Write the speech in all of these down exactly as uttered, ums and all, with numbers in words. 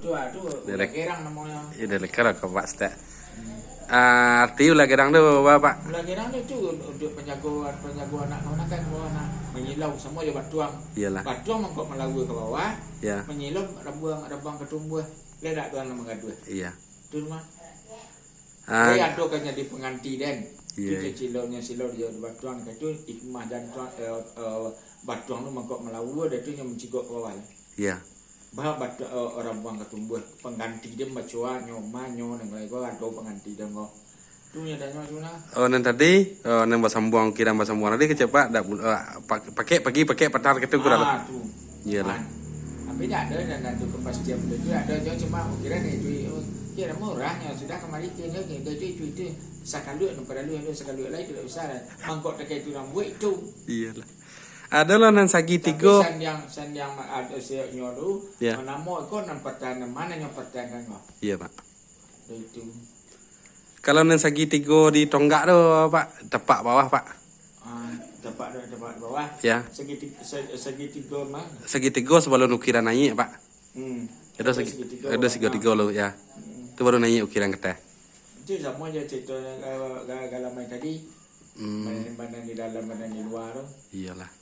Tu ah, tu Ulah Ulah Gerang namonyo. Iyo, dah leka lah kau, Pak Ustaz. Ah, arti ulah gerang tu apa, Pak? Ulah Gerang tu, tu untuk penjago, penjago anak kamanakan, kalau anak manyilau samo jo batuang. Iyalah. Batuang mangkok malawa ka bawah, Ya. manyilau rabuang, rabuang ka tumbuah. Lai dak tuan manggaduah. Iya. Tu mah. Ah. Jadi ado kan jadi pangganti den. Iya. Tu je silonyo, silo di batuang ka tu, hikmah dan tuan, eh, eh, batuang tu mangkok malawa, dah tu nyo mancigok ka bawah. Iya. Bah batu, eh, rabuang ka tumbuah, pangganti den bacoa, nyo ma, nyo nan lai ko ado pangganti den ko. Tu nyo tanyo tu nah. Oh, nan tadi, oh, nan basambuang, ukiran basambuang tadi kecek Pak, dak, eh, pak-, pakek pagi, pakek patang gitu kurang. Ah, tu. Iyalah. Man. Tapi dak ado nan, nan tu kepastian benda tu, dak ado, cuma ukiran itu, ukiran murah nyo sudah kamari tu, itu, itu, itu, itu, sakaluak nan paralu, itu sakaluak lai tu dak usah lah. Mangkok takai tu rambuik tu. Iyalah. Ado lah nan sagi Tapi tigo. sandiang, sandiang ma-, ado sioknyo tu, Ya. manamo iko nan patahan, nan mano nyo patahan kan ko. Iya, Pak. Itu. Kalau nan sagi tigo di tonggak tu, Pak, tapak bawah, Pak. Ah, tapak, tapak bawah. Ya. Sagi ti-, se-, sagi tigo mah. Sagi tigo sabalun ukiran naiak, Pak. Hmm. Ado Ado sagi, sagi tigo ado bawah. sagi tigo lu, ya. Hmm. Tu baru naiak ukiran ka ateh. Itu samo je cerita ga-, ga-, galamai tadi. Hmm. Mana, mana di dalam, mana di luar tu. Iyalah.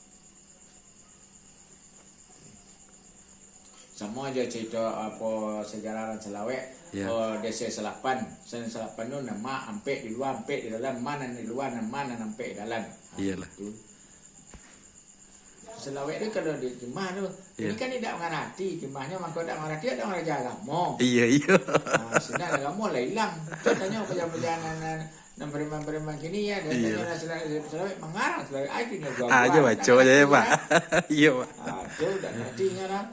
Samo aja cerita apo sejarah nan salawek, Ya. oh, desa salapan. Sen salapan tu nan ma ampek di lua, ampek di dalam, ma nan di lua, nan ma nan ampek di dalam. Ha, Iyalah. tu. Salawek tu kalau di timah tu, Ya. ini kan indak mangarati, timahnyo mangko indak mangarati, indak maraja agamo. Iya, iya. Ha, sinan agamo lah ilang. Tu tanyo paja-paja nan, nan, Nan preman-preman kini ya, dan Iya. Tanya lah sila-, sila-, mangarang sila-, ah, itu nyo gua Ah, aja buat, baco tak aja ya, ngerti Pak. kan? Iya, Pak. Ah, tu tak ngerti nyo lah.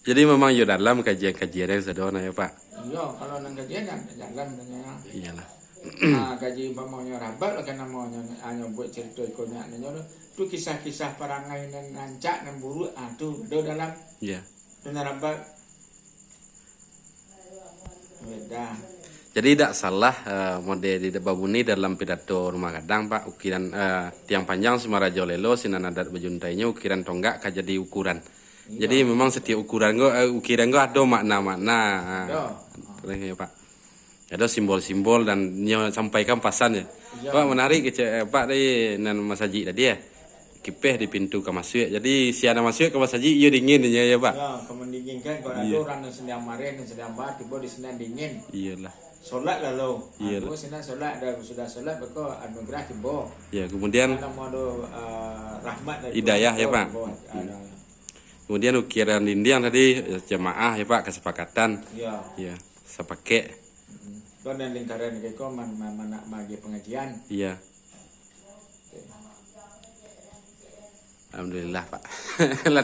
Jadi memang yo dalam kajian-kajian yang sadonyo ya, Pak. Iyo, kalau nan kajian kan dalam nyo. Iyalah. Ah, kaji umpamonyo rabat lah kan namonyo, hanyo buat cerita iko nyo, nyo tu, tu kisah-kisah parangai nan rancak, nan buruak, ah, tu do dalam. Iya. Tu nan rabat. Beda. Jadi, dak salah, eh, model di babuni dalam pidato Rumah Gadang, Pak, ukiran, eh, tiang panjang Sumarajo Lelo, sinan adat bajuntainyo, ukiran tonggak ka jadi ukuran. Iya. Jadi, memang setiap ukuran ko, eh, ukiran ko ado makna-makna. Ado. Kurang ya, Pak. Ado simbol-simbol dan nyo sampaikan pasan ya. Iya. Pak, menarik kecek, eh, Pak tadi nan masajik tadi ya. Kipeh di pintu ka masuak. Jadi, sia nan masuak ka masajik, iyo dingin nyo, ya, Pak? Ya, ka mandinginkan, kalau ado Iya. urang nan sadang mareh, nan sadang ba, tibo di sinan dingin. Iyolah. Solat lalu. Ha, Iyolah. tibo sinan solat, dah sudah solat, beko anugerah tibo. Ya, kemudian Kalau mau ado, ah, rahmat dari Hidayah, Tuhan, ya, Pak? tibo, Hmm. ada. Kemudian ukiran dindiang tadi, jamaah, ya, Pak, kesepakatan. Ya. Ya, sapakek. Mm-mm. Kau nan lingkaran kau man-, man-, man-, nak magi pengajian. Iya. Alhamdulillah, Pak. Lah